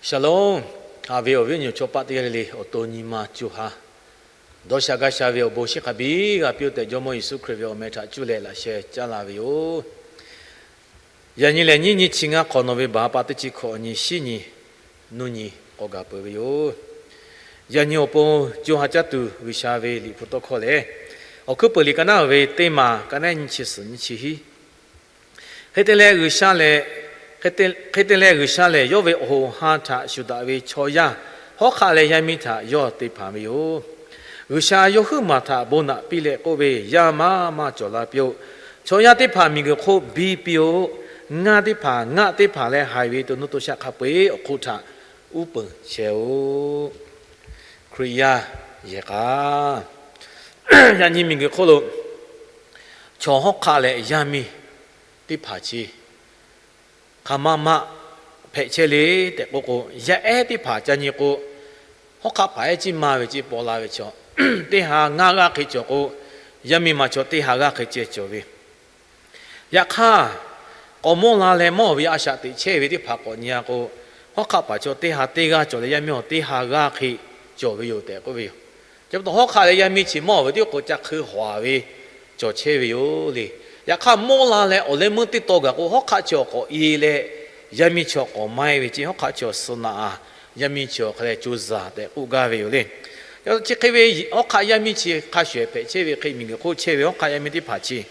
Shalom. Haꞈ ve awˬ viˉ awˬ nyi chaw paˆ teˇ g'aˇ le le, awˬ to nyi ma co ha dawˇ sha gaˇ sha ve awˬ bon shiˍ hk'a biˇ g'a piˇ-oˆ tehꞈ, Jawˇmawˇ Yeˍsuˆ Hkriꞈ ve awˬ meh htaꞈ cuˇ leh laꞈ sheh caˉ la ve yoˬ. Yaꞈ nyi lehˬ, nyiˇ nyi chi ngaˇ hk'awꞈ nawˬ ve baˬ pa teˇ chi hkawꞈ nyi shiˉ nyi nuˇ nyi k'awꞈ gaˬ peuˬ ve yoˬ. Yaꞈ nyi awˬ pon co ha caˇ tuˬ G'uiˬsha ve liꞈ hpu tawˇ hkawˇ lehˬ, Awˬ hkuiˉ peuˬ liꞈ ka naˉ ve teˇ maˬ, ka naˉ nyiˇ chi suhˍ nyiˇ chi hiˉ. Hk'e te leh, hk'e te leh G'uiˬsha lehˬ, yawˇ ve awˬ hoꞈ ha htaꞈ shuˍ daꞈ ve chaw yaˇ hawˉ hk'aˆ leh yaˇ miˇ htaꞈ yawˇ te hpanˍ ve yoˬ. G'uiˬsha yawˇ huiˉ maˬ htaꞈ bon naꞈ piˇ leh k'oˆ ve, Yaˇ maˇ maˇ cawˬ la piˇ-oˆ. Chaw yaˇ teˇ hpaˍ miˬguiˬ hk'oˆ biˇ piˇ-oˆ. Ngaˇ teˇ hpaˍ ngaˆ teˇ hpaˍ leh haiˬ ve to nuˇ to shaˆ hk'a peu-eˬ awˬ hk'oˆ htaꞈ uˉ peunˍ chehˇ-oˆ. Hkriꞈ yaˇ yehˬ k'a. Yaꞈ nyi miˬguiˬ hk'oˆ lo chaw hawˉ hk'aˆ leh yaˇ miˇ teˇ hpaˍ chi hk'aˬ ma ma hpehꞈ chehˇ le tehꞈ k'oˆ k'o, yaˇ ehˉ teˇ hpaˍ ca nyi k'o, hawˉ hk'aˆ paˍ ehˉ ciˉ maˇ ve ce paw la ve chaw teˇ ha ngaˇ g'aˇ hk'e cawˬ k'o, yaˇ miˇ ma chaw teˇ ha g'aˇ hk'e ceh cawˬ ve. Yaꞈ hk'aˇ, k'awꞈ mawˇ la leh mawˇ ve a shaꞈ teꞈ chehˇ ve teˇ hpaˍ k'awꞈ nyi-a k'o, hawˉ hk'aˆ paˍ chaw teˇ ha teˇ g'aˇ cawˬ leh yaˇ miˇ awˬ teˇ ha g'aˇ hk'e cawˬ ve yoˬ tehꞈ k'oˆ ve yoˬ. Chi pa taw hawˉ hk'aˆ leh yaˇ miˇ chi mawˇ ve teˇ k'o ca hk'eu hawˍ ve cawˬ chehˇ ve yoˬ le. Yaꞈ hk'aˇ, mawˇ la leh awˬ leh meuˇ teˇ taw gaˬ k'o, hawˉ hk'aˆ chaw k'awꞈ e leh yaˇ miˇ chaw k'awꞈ maiˇ ve ce, hawˉ hk'aˆ chaw suh naꞈ-a, yaˇ miˇ chaw hk'a leh co zaˬ tehꞈ k'oˆ gaˇ ve yoˬ le. Chi hk'e ve hawˉ hk'aˆ yaˇ miˇ chi hk'a shuˍ ehˍ hpehꞈ chehˇ ve hk'e, miˬguiˬ hk'oˆ chehˇ ve hawˉ hk'aˆ yaˇ miˇ teˇ hpaˍ chi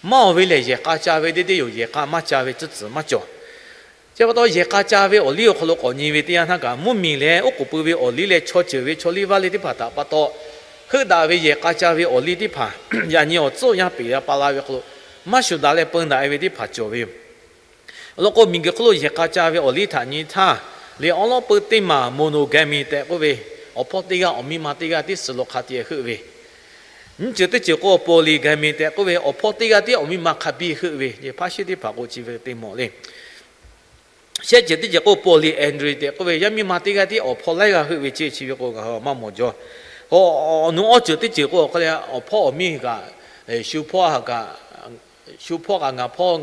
maˇ awˬ ve lehˬ, yehˬ k'a ca ve deˇ deˇ yoˬ. Yehˬ k'a maˇ ca ve tcuhˉ tcuhˍ maˇ cawˬ. Chi pa taw yehˬ k'a ca ve awˬ liˇ awˬ hk'aw lo k'awꞈ nyi ve teˇ yanˇ htaˇ kaꞈ, mvuhˇmiˬ leh oˉ k'oˍ pui ve awˬ liˇ leh chaw ceuˬ ve chaw liˇ vaˇ liˇ teˇ hpaˍ htaꞈ pa taw heuˆ daꞈ ve yehˬ k'a ca ve awˬ liˇ teˇ hpaˍ, yaꞈ nyi awˬ tcuhˉ awˬ yanˇ peˬ la pa la ve hk'aw lo maˇ shuˍ daꞈ leh peun daꞈ-e ve teˇ hpaˍ cawˬ ve yoˬ. Awˬ lawn k'o, miˬguiˬ hk'oˆ lo yehˬ k'a ca ve awˬ liˇ htaꞈ nyi htaˇ, liꞈ awˉ lawˉ peu teˇ maˬ monogamy tehꞈ k'oˆ ve, awˬ hpawˇ teˇ g'aˇ awˬ miˇ ma teˇ g'aˇ tiˉ suh lo hk'a tiꞈ heuˆ ve, nyiˇ ceuˬ teˇ ceuˬ k'o polygamy tehꞈ k'oˆ ve, awˬ hpawˇ teˇ g'aˇ tiˉ awˬ miˇ ma hk'a biˇ heuˆ ve, yehˬ hpaˇ shiˉ teˇ hpaˍ k'o chi ve te mawˬ le. Shehˆ ceuˬ teˇ ceuˬ k'o polyandry tehꞈ k'oˆ ve, yaˇ miˇ ma teˇ g'aˇ tiˉ awˬ hpawˇ laiˉ g'aˇ heuˆ ve ce, chi ve k'o ngaˬ hui maˇ mawˬ jaw. Awˬ nu awˬ ceuˬ teˇ ceuˬ k'o, awˬ hk'aw leh awˬ hpawˇ awˬ miˇ kaꞈ, shu hpawˇ kaꞈ, shu hpawˇ kaꞈ ngaˬ hpawˇ,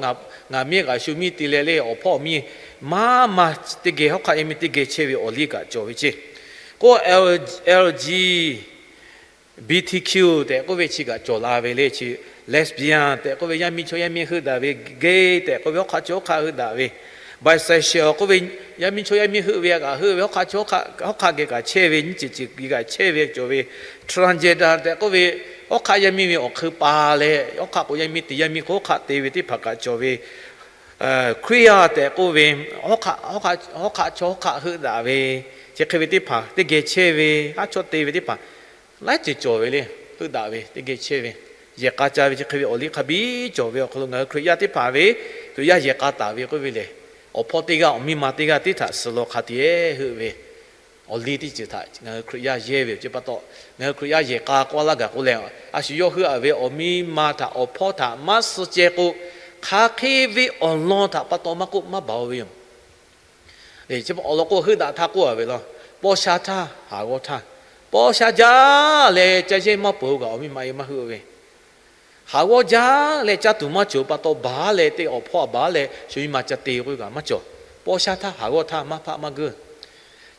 ngaˬ miˇ kaꞈ shu miˇ te leh le, awˬ hpawˇ awˬ miˇ maˇ maˇ teˇ geh, hawˉ hk'aˆ yaˇ miˇ teˇ geh chehˇ ve awˬ liˇ kaꞈ cawˬ ve ce. K'o, L G B T Q tehꞈ k'oˆ ve chi kaꞈ cawˬ la ve le. Chi lesbian tehꞈ k'oˆ ve, yaˇ miˇ chaw yaˇ miˇ heuˆ daꞈ ve, gay tehꞈ k'oˆ ve, hawˉ hk'aˆ chaw hawˉ hk'aˆ heuˆ daꞈ ve, bisexual k'oˆ ve, yaˇ miˇ chaw yaˇ miˇ heuˆ ve kaꞈ heuˆ ve, hawˉ hk'aˆ chaw hawˉ hk'aˆ geh kaꞈ chehˇ ve, nyiˇ ceuˬ ceuˬ geh kaꞈ chehˇ ve cawˬ ve, transgender tehꞈ k'oˆ ve, hawˉ hk'aˆ yaˇ miˇ ve awˬ hk'eun pa leh, hawˉ hk'aˆ k'o yaˇ miˇ te, yaˇ miˇ k'o hawˉ hk'aˆ te ve teˇ hpaˍ kaꞈ cawˬ ve, queer tehꞈ k'oˆ ve, hawˉ hk'aˆ chaw hawˉ hk'aˆ heuˆ daꞈ ve, chi hk'e ve teˇ hpaˍ teˇ geh chehˇ ve, haˉ chawˇ te ve teˇ hpaˍ laiˉ ceuˬ cawˬ ve le. Heuˆ daꞈ ve, teˇ geh chehˇ ve, yehˬ k'a ca ve, chi hk'e ve awˬ liˇ hk'a biˇ cawˬ ve awˬ hk'aw lo ngaˬ hui Hkriꞈ yaˇ teˇ hpaˍ ve Hkriꞈ yaˇ yehˬ k'a taˍ ve k'oˆ ve lehˬ, awˬ hpawˇ teˇ g'aˇ awˬ miˇ ma teˇ g'aˇ tiˉ htaꞈ suh law hk'a tiꞈ heuˆ ve awˬ liˇ teˇ ceuˬ htaꞈ ngaˬ hui Hkriꞈ yaˇ yehˇ ve awˬ ceuˬ pa taw, ngaˬ hui Hkriꞈ yaˇ yehˬ k'a k'oˆ laˇ gaˬ k'o lehˬ, a shu yawˇ heuˆ-a ve awˬ miˇ ma htaꞈ awˬ hpawˇ htaꞈ maˇ suh ceh k'o, hk'aˬ hk'e ve awˬ lawn htaꞈ pa taw maˇ k'oˆ maˇ baˬ-o ve yoˬ. Awˬ lawn k'o, heuˆ daꞈ htaˇ k'oˆ-a ve law, paw sha htaˇ haˍ g'awˇ htaˇ, paw sha jaˇ leh ca yehˇ maˇ peuˬ-o kaꞈ awˬ miˇ ma e maˇ heuˆ-o ve, haˍ g'awˇ jaˇ leh caˇ tuˬ maˇ cawˬ pa taw baˬ leh te, awˬ hpawˇ baˬ leh shu miˇ ma ca te k'oˆ ve kaꞈ maˇ cawˬ. Paw sha htaˇ haˍ g'awˇ htaˇ maˇ hpaˆ maˇ guˇ.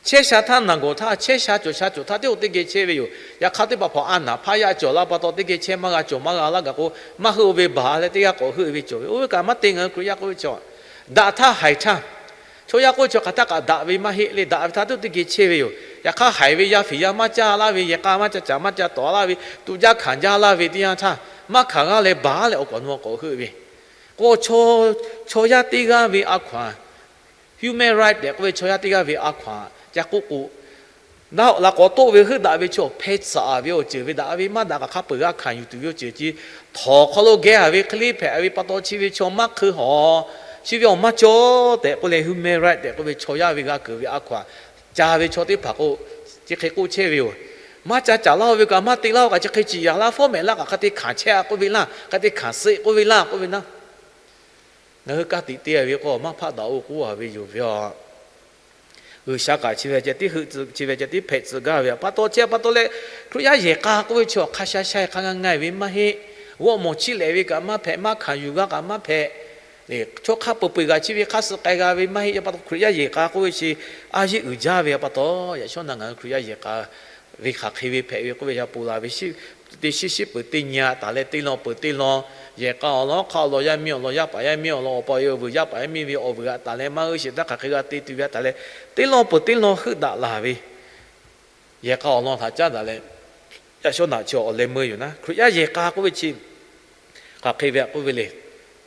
Chehˇ sha htaˇ naˬ gawˬ htaˇ, chehˇ sha cawˬ sha cawˬ htaˇ teˇ k'o teˇ geh chehˇ ve yoˬ. Yaꞈ hk'aˇ teˇ hpaˍ hpaˍ a naˍ hpaˇ yaˇ cawˬ laˇ pa taw teˇ geh chehˇ maˇ g'a, cawˬ maˇ g'a laˇ gaˬ k'o, maˇ heuˆ-o ve baˬ leh teˇ g'aˇ k'awꞈ heuˆ ve cawˬ ve. Oˇ ve kaꞈ maˇ te, ngaˬ hui Hkriꞈ yaˇ k'oˆ ve chaw daꞈ htaˇ haiˬ htaˇ, chaw yaˇ k'oˆ ve chaw hk'aˬ htaˇ kaꞈ daꞈ ve maˇ heˆ le. Daꞈ ve htaˇ teˇ k'o teˇ geh chehˇ ve yoˬ. Yaꞈ hk'aˇ haiˬ ve yaˇ feˍ yaˇ maˇ caˇ laˇ ve, yehˬ k'a maˇ ca caˍ maˇ ca tawˍ laˇ ve, tuꞈ jaˇ hkanˍ jaˇ laˇ ve teˇ yanˇ htaˇ, maˇ hkanˍ g'aˇ leh baˬ leh awˬ kaꞈ nu awˬ k'awꞈ heuˆ ve k'o, chaw yaˇ teˇ g'aˇ ve a hkaw-anˬ, human right tehꞈ k'oˆ ve chaw yaˇ teˇ g'aˇ ve a hkaw-anˬ ca k'oˆ k'o, naˆ hoꞈ la k'awꞈ toˆ ve heuˆ daꞈ ve chaw hpeh tsuhꞈ-a ve awˬ ceuˬ ve daꞈ ve maˇ daꞈ kaꞈ hk'a peu-eˬ g'a hkanˍ yuˬ tuˬ ve awˬ ceuˬ chi htawnˍ hk'aw lo geh-a ve hk'e le hpehꞈ ve pa taw chi ve chaw maˇ hk'eu hawˬ, chi ve awˬ maˇ cawˬ tehꞈ k'oˆ leh human right tehꞈ k'oˆ ve chaw yaˇ ve g'a keunˍ ve a hkaw-anˬ ca ve chaw teˇ hpaˍ k'o, chi hk'e k'oˆ chehˇ ve yoˬ. Maˇ ca caˍ laˇ-o ve kaꞈ, maˇ te laˇ-o kaꞈ, chi hk'e ciˍ yaˍ laˇ, fawˉ mehˍ laˇ kaꞈ hk'a te hkanˍ chehˇ-a k'oˆ ve laˇ, hk'a te hkanˍ suh-e k'oˆ ve laˇ k'oˆ ve naˇ, ngaˬ hui ka tiꞈ te-a ve k'o, maˇ hpaˆ daꞈ-o k'oˆ-a ve yoˬ ve yoˬ. G'uiˬsha kaꞈ chi ve ceh tiˉ heuˆ tcuh, chi ve ceh tiˉ hpehꞈ tcuh gaˇ ve pa taw, chi pa taw leh, Hkriꞈ yaˇ yehˬ k'a k'oˆ ve chi awˬ hk'a sha sha-e hk'a ngaˇ ngaˇ-e ve maˇ heˆ. G'awˇ mawˬ chiˇ lehˍ ve kaꞈ maˇ hpehꞈ, maˇ hkanˍ yuˬ g'a kaꞈ maˇ hpehꞈ. Chaw hk'a peu-eˬ g'a chiˇ ve hk'a suh k'ai g'a ve maˇ heˆ. Yaꞈ pa taw Hkriꞈ yaˇ yehˬ k'a k'oˆ ve chi a yeˆ uiˍ jaˇ ve pa taw, yaꞈ shawˉ naꞈ ngaˬ hui Hkriꞈ yaˇ yehˬ k'a ve hk'aˬ hk'e ve hpehꞈ ve k'oˆ ve, yaꞈ poˬ laˬ ve teˇ shiˉ shiˉ peuˬ teˇ nyi a taˍ leh, teˇ lawn peuˬ teˇ lawn, yehˬ k'a awˬ lawn, hk'aˆ awˬ lawn, yaˇ miˇ awˬ lawn, yaˇ paˍ yaˇ miˇ awˬ lawn, awˬ pa awˬ e awˬ vuiˬ, yaˇ paˍ yaˇ miˇ ve awˬ vuiˬ a taˍ leh, maˇ g'euˆ sheˍ htaˇ hk'aˬ hk'e g'a te tuˬ ve a taˍ leh, teˇ lawn peuˬ teˇ lawn heuˆ daꞈ laˬ ve, yehˬ k'a awˬ lawn htaꞈ caˉ daꞈ leh, yaꞈ shawˉ naꞈ chi awˬ leh meuˇ yoˬ naˉ. Hkriꞈ yaˇ yehˬ k'a k'oˆ ve chi hk'aˬ hk'e ve a k'oˆ ve le.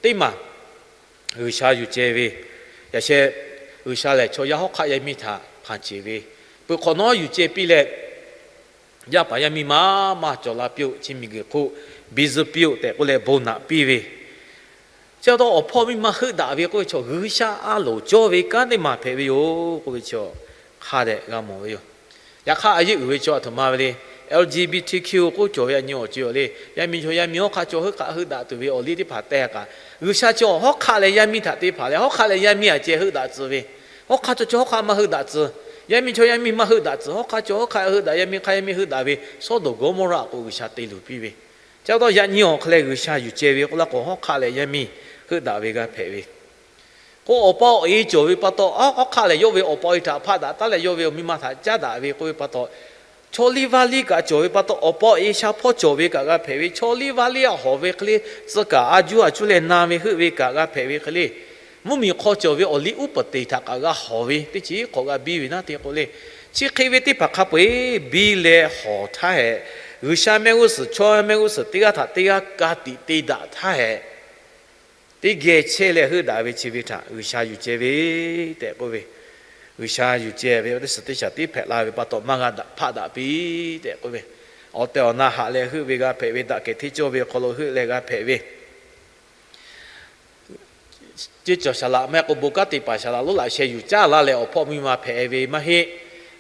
Teˇ maˬ G'uiˬsha yuˬ ceh ve, yaꞈ sheh G'uiˬsha lehˬ chaw yaˇ hawˉ hk'aˆ yaˇ miˇ htaꞈ hpanˍ ceˬ ve, peuˬ hk'awꞈ nawˉ yuˬ ceh piˇ leh, yaˇ paˍ yaˇ miˇ maˇ maˇ cawˬ la piˇ-oˆ, chi miˬguiˬ hk'oˆ biˇ zuhˇ piˇ-oˆ tehꞈ k'oˆ leh bon naꞈ piˇ ve, chi pa taw awˬ hpawˇ miˇ ma heuˆ daꞈ ve k'oˆ ve chaw G'uiˬsha a loˍ cawˇ ve kanˉ teˇ maˬ hpehꞈ ve yoˬ k'oˆ ve chi hk'a dehꞈ g'a mawˬ ve yoˬ. Yaꞈ hk'aˇ a yeˆ uiˍ ve chaw aˬ htoꞈ ma ve le, L G B T Q k'oˆ cawˬ ve a nyi awˬ ceuˬ le, yaˇ miˇ chaw yaˇ miˇ hawˉ hk'aˆ chaw heuˆ hk'aˆ heuˆ daꞈ tuˬ ve awˬ liˇ teˇ hpaˍ teh kaꞈ, G'uiˬsha chi awˬ hawˉ hk'aˆ leh yaˇ miˇ htaꞈ te hpanˍ leh, hawˉ hk'aˆ leh yaˇ miˇ aꞈ ceh heuˆ daꞈ tcuh ve, hawˉ hk'aˆ chaw chaw hawˉ hk'aˆ maˇ heuˆ daꞈ tcuh, yaˇ miˇ chaw yaˇ miˇ maˇ heuˆ daꞈ tcuh, hawˉ hk'aˆ chaw hawˉ hk'aˆ heuˆ daꞈ, yaˇ miˇ hk'aˆ yaˇ miˇ heuˆ daꞈ ve Sawˉdonˍ Gawˇmawˇraˆ k'o G'uiˬsha te luˬ piˇ ve, chi pa taw yaꞈ nyi awˬ hk'aw leh G'uiˬsha yuˬ ceh ve k'oˆ laˇ k'o, hawˉ hk'aˆ leh yaˇ miˇ heuˆ daꞈ ve g'a hpehꞈ ve k'o, awˬ pa awˬ e cawˬ ve pa taw, hawˉ hk'aˆ leh yawˇ ve awˬ pa awˬ e htaꞈ hpaˆ daꞈ taˉ leh yawˇ ve awˬ miˇ ma htaꞈ caˉ daꞈ ve k'oˆ ve pa taw, chaw liˇ vaˇ liˇ kaꞈ cawˬ ve pa taw, awˬ pa awˬ e sha hpawˇ cawˬ ve kaꞈ g'a hpehꞈ ve, chaw liˇ vaˇ liˇ a hawˍ ve hk'e le, tcuh kaˍ a juˇ a cuˇ leh na ve heuˆ ve kaꞈ g'a hpehꞈ ve hk'e le, mvuhˇmiˬ hk'aw cawˬ ve awˬ liˇ uˉ peunˍ teꞈ htaꞈ kaꞈ g'a hawˍ ve teˇ ceuˬ hk'awꞈ g'a biˇ ve naˉ te k'o le. Chi hk'e ve teˇ hpaˍ hk'a peu-eˬ biˇ leh hawˍ htaˇ hehꞈ, G'uiˬsha mehˆ g'uˇ suhˍ chaw mehˆ g'uˇ suhˍ teˇ g'aˇ htaꞈ teˇ g'aˇ ka tiꞈ te daꞈ htaˇ hehꞈ, teˇ geh chehˇ leh heuˆ daꞈ ve chi ve htaꞈ G'uiˬsha yuˬ ceh ve tehꞈ k'oˆ ve, G'uiˬsha yuˬ ceh ve teˇ suhˍ teˇ shaˍ tiˉ hpehꞈ la ve pa taw maˇ g'a daꞈ hpaˆ daꞈ piˇ tehꞈ k'oˆ ve, awˬ tehˬ awˬ na haꞈ leh heuˆ ve g'a hpehꞈ ve, daꞈ kehˬ hteˇ cawˇ ve awˬ hk'aw lo heuˆ leh g'a hpehꞈ ve ceˇ cawˬ saˍ laꞈ maˇ heˆ k'o, bon kanˉ te paˍ saˍ laꞈ lonˉ laꞈ sheh yuˬ caˇ laˇ leh awˬ hpawˇ miˇ ma hpehꞈ ve maˇ heˆ.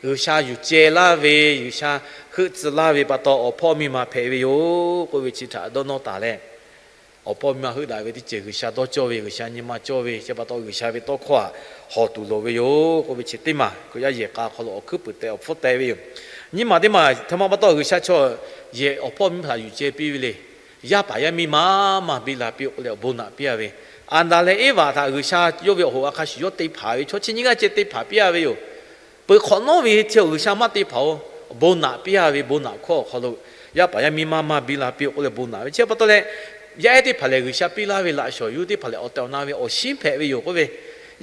G'uiˬsha yuˬ ceh laˇ ve, G'uiˬsha heuˆ tcuh laˇ ve pa taw awˬ hpawˇ miˇ ma hpehꞈ ve yoˬ k'oˆ ve chi htaꞈ dawˇ nawˇ taˍ leh, awˬ hpawˇ miˇ ma heuˆ daꞈ ve teˇ ceuˬ G'uiˬsha dawˇ cawˇ ve, G'uiˬsha nyi ma cawˇ ve, chi pa taw G'uiˬsha ve tawˇ hkawˇ htaꞈ hawˍ tuˬ loˍ ve yoˬ k'oˆ ve chi teˇ maˬ Hkriꞈ yaˇ yehˬ k'a hk'aw lo awˬ hkuiˉ puiˍ teh awˬ hpfuhˇ teh ve yoˬ. Nyi maˬ teˇ maˬ htaꞈ ma pa taw G'uiˬsha chaw yehˬ awˬ hpawˇ miˇ ma htaꞈ yuˬ ceh piˇ ve le. Yaˇ paˍ yaˇ miˇ maˇ maˇ biˇ la piˇ-oˆ k'oˆ leh awˬ bon naꞈ piˇ-a ve, Aˍdanˍ leh Eˇvaꞈ htaꞈ G'uiˬsha yawˇ ve awˬ hoꞈ a hk'a shuˍ yawˇ te hpanˍ ve chaw chi nyiˇ g'aˇ ceh te hpanˍ piˇ-a ve yoˬ. Peuˬ hk'awꞈ nawˉ ve chi G'uiˬsha maˇ te hpanˍ-oˬ, bon naꞈ piˇ-a ve, bon naꞈ hkawˇ awˬ hk'aw lo yaˇ paˍ yaˇ miˇ maˇ maˇ biˇ la piˇ-oˆ k'oˆ leh bon naꞈ ve chi pa taw leh, yaˇ ehˉ teˇ hpaˍ lehˬ G'uiˬsha piˇ laˇ ve laꞈ shawˍ yuˇ teˇ hpaˍ lehˬ awˬ tehˬ awˬ na ve awˬ shinˉ hpehꞈ ve yoˬ k'oˆ ve,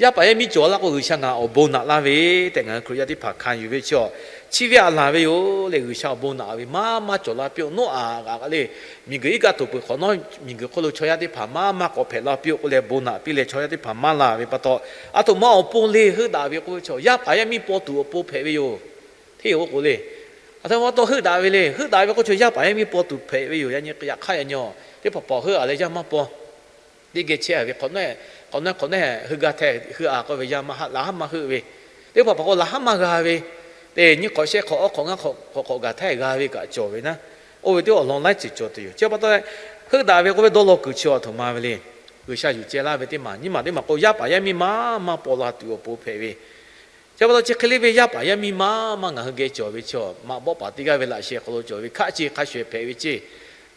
yaˇ paˍ yaˇ miˇ cawˬ laˇ k'o G'uiˬsha ngaˬ awˬ bon naꞈ laˇ ve tehꞈ ngaˬ hui Hkriꞈ yaˇ teˇ hpaˍ hkanˍ yuˬ ve chi, chi ve aꞈ laˬ ve yoˬ leh G'uiˬsha awˬ bon naꞈ ve maˇ maˇ cawˬ la piˇ-oˆ. Noˉaꞈ kaꞈ le, miˬguiˬ iˉ kaˆ toˍ peuˬ hk'awꞈ nawˉ miˬguiˬ hk'oˆ lo chaw yaˇ teˇ hpaˍ maˇ maˇ k'awꞈ hpehꞈ la piˇ-oˆ k'oˆ leh bon naꞈ piˇ leh chaw yaˇ teˇ hpaˍ maˇ la ve pa taw, aˬ htoꞈ ma awˬ pon le heuˆ daꞈ ve k'oˆ ve chaw yaˇ paˍ yaˇ miˇ paw tuˬ awˬ pon hpehꞈ ve yoˬ. Hteˇ k'o k'o le, aˬ htoꞈ ma pa taw heuˆ daꞈ ve le, heuˆ daꞈ ve k'oˆ chaw yaˇ paˍ yaˇ miˇ paw tuˬ hpehꞈ ve yoˬ. Yaꞈ nyi yaꞈ hk'aˇ yaꞈ nyi teˇ hpaˍ hpaˍ heuˆ-a leh yaˇ maˇ paw. Teˇ geh chehˇ-a ve hk'awꞈ nawˉ, hk'awꞈ nawˉ hk'awꞈ nawˉ heuˆ gaˇ htehˇ heuˆ-a k'oˆ ve yaˇ maˇ haˆ laˬ haˉ maˇ heuˆ ve, teˇ hpaˍ hpaˍ k'o laˬ haˉ maˇ g'a ve, teˇ nyi hk'awꞈ shehˆ hk'awꞈ awˉ hk'awꞈ ngaˇ hk'awꞈ hk'awꞈ gaˬ htehˇ g'a ve kaꞈ cawˬ ve naˉ. Oˇ ve teˇ awˬ lawn laiˉ ceuˬ cawˬ tuˬ yoˬ. Chi pa taw heuˆ daꞈ ve k'oˆ ve dawˇ law kuiˬ chi aˬ htoꞈ ma ve le. G'uiˬsha yuˬ ceh laˇ ve teˇ maˬ nyi maˬ teˇ maˬ k'o yaˇ paˍ yaˇ miˇ maˇ maˇ paw la tuˬ awˬ pon hpehꞈ ve, chi pa taw chi hk'e le ve yaˇ paˍ yaˇ miˇ maˇ maˇ ngaˬ hui geh cawˬ ve chi maꞈ bawˆ paˍ teˇ g'aˇ ve laꞈ sheh hk'aw lo cawˬ ve hkaˆ ce hk'a shuˍ hpehꞈ ve ceˇ.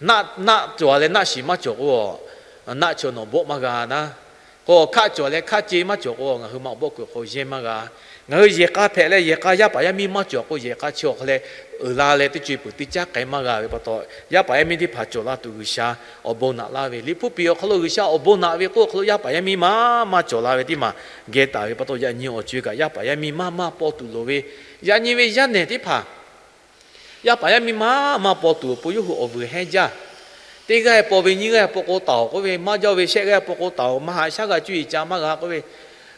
Naˆ cawˬ leh naˆ shiˍ maˇ cawˬ k'o, naˆ chaw nawˬ bawˆ maˇ g'a naˉ. K'o hkaˆ cawˬ leh hkaˆ ce maˇ cawˬ k'o ngaˬ hui maꞈ bawˆ kuiˬ hk'aw yehˇ maˇ g'a. Ngaˬ hui yehˬ k'a hpehꞈ leh yehˬ k'a yaˇ paˍ yaˇ miˇ maˇ cawˬ k'o yehˬ k'a chi awˬ hk'aw leh uiˍ la leh teˇ co e peuˬ teˇ caˉ k'ai maˇ g'a ve pa taw, yaˇ paˍ yaˇ miˇ teˇ hpaˍ cawˬ la tuˬ G'uiˬsha awˬ bon naꞈ laˇ ve, Liꞈ hpu piˍ awˬ hk'aw lo G'uiˬsha awˬ bon naꞈ ve k'oˆ awˬ hk'aw lo yaˇ paˍ yaˇ miˇ maˇ maˇ cawˬ la ve teˇ maˬ geh taˍ ve pa taw yaꞈ nyi awˬ co e kaꞈ yaˇ paˍ yaˇ miˇ maˇ maˇ paw tuˬ loˍ ve, yaꞈ nyi ve yaˇ nehˬ teˇ hpaˍ yaˇ paˍ yaˇ miˇ maˇ maˇ paw tuˬ awˬ pon yawˇ hui awˬ vuiˬ hehnˇ jaˇ. Teˇ g'aˇ paw ve nyiˇ g'aˇ paw k'o taˍ-oˬ k'oˆ ve, maˇ jaˇ ve shehˆ g'aˇ paw k'o taˍ-oˬ, maˇ haꞈ shaˉ g'a cuˇ yiˍ ca maˇ g'a k'oˆ ve,